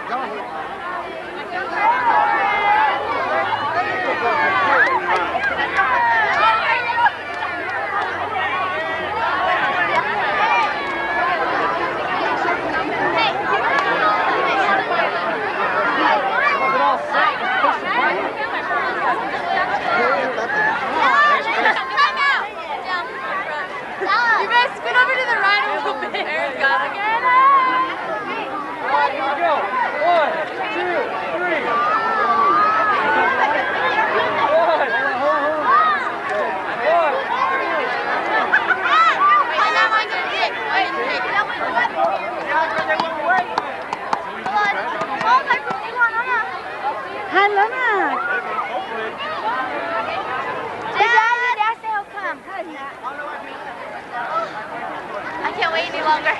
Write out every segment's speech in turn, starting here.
You guys scoot over to the right a little bit. Aaron's got it. One, two, three. One, one. Hai lawm na. Dad, I can't wait any longer.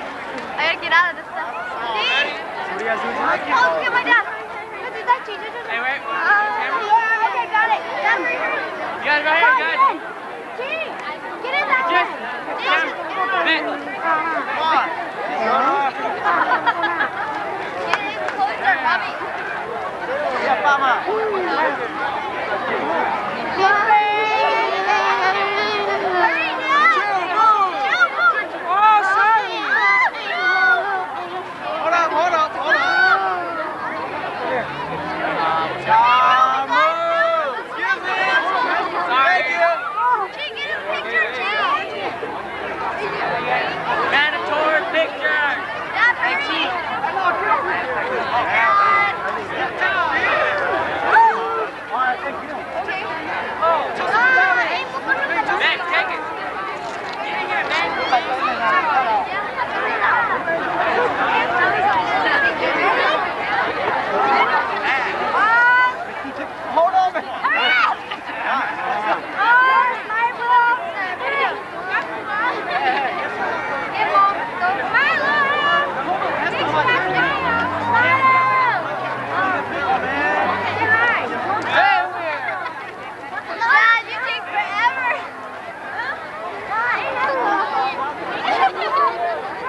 I gotta get out of this stuff. See? Oh, look at my dad. Look at that. Hey, wait. Uh, okay, got it. Done. You guys right here, guys. Get in that way. Get in closer, Robbie. Hurry now. Awesome. Hold on, hold on, hold on. Excuse me. Thank you. Hey, get a picture, too. Mandatory picture. That's right. Hold on. Dad, you take forever.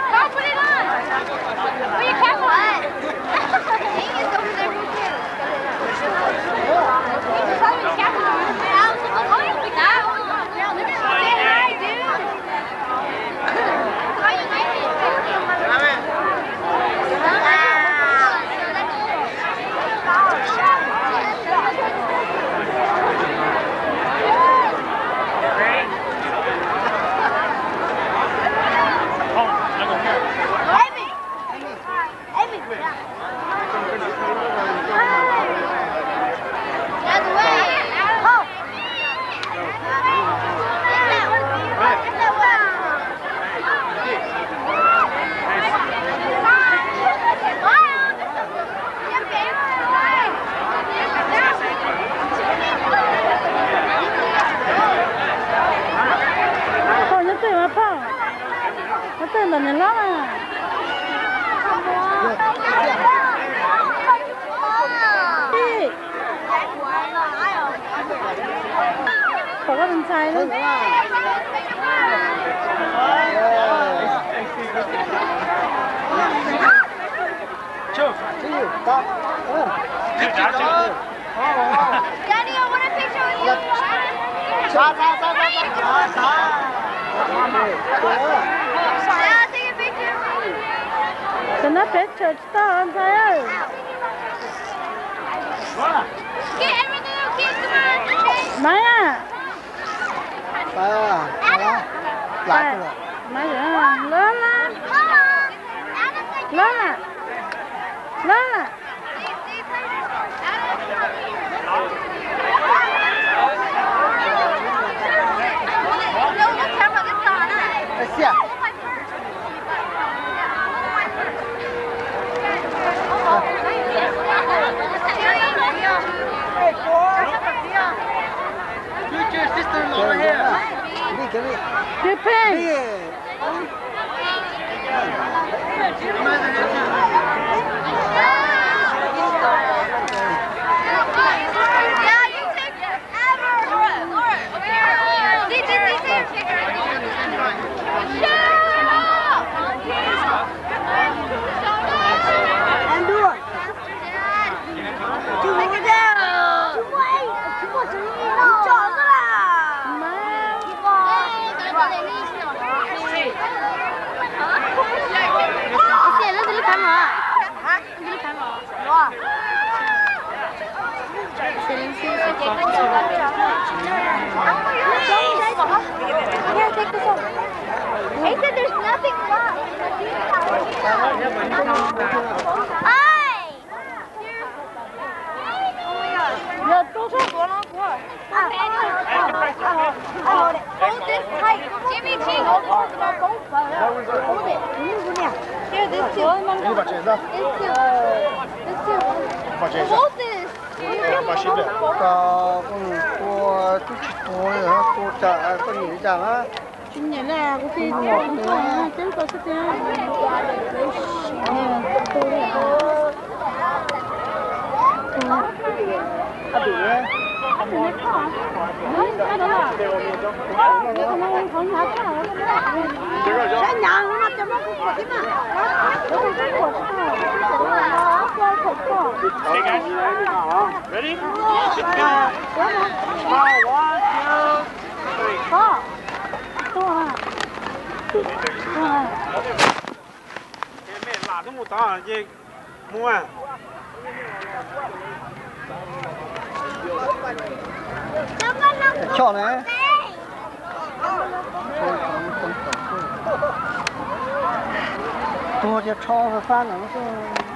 Go put it on. Put your cap on. Hang it over there real quick. Put your cap on. Say hi, dude. Phauj, nyob twg mas phauj? Nyob twg ntawm niam hlob na? Pom koj tus ntxhais na. Daddy, I want a picture with you. Dad, take a picture with me. Tus no peb chaws tsis tau ntxhais. Get everything, okay, come on. Maiv, Maiv, Lola, Lola, Lola. Here, take this one. He said there's nothing wrong. Hey! Hold this tight. Jimmy, Jimmy. Hold it. Here, this too. This too. This too. Hold this. Koj tua, koj tsis tua, tua cas koj nyiam li cas na. Tsis nyiam na, kuv tsis tua, teb koj tsis tua. Saib nyab no ces muab kuv kuam thiab mas. Hey guys, ready? Smile, one, two, three. Lam hnub mus tod ces mus. Choj na. Tuag ces rho fab fab no xwb.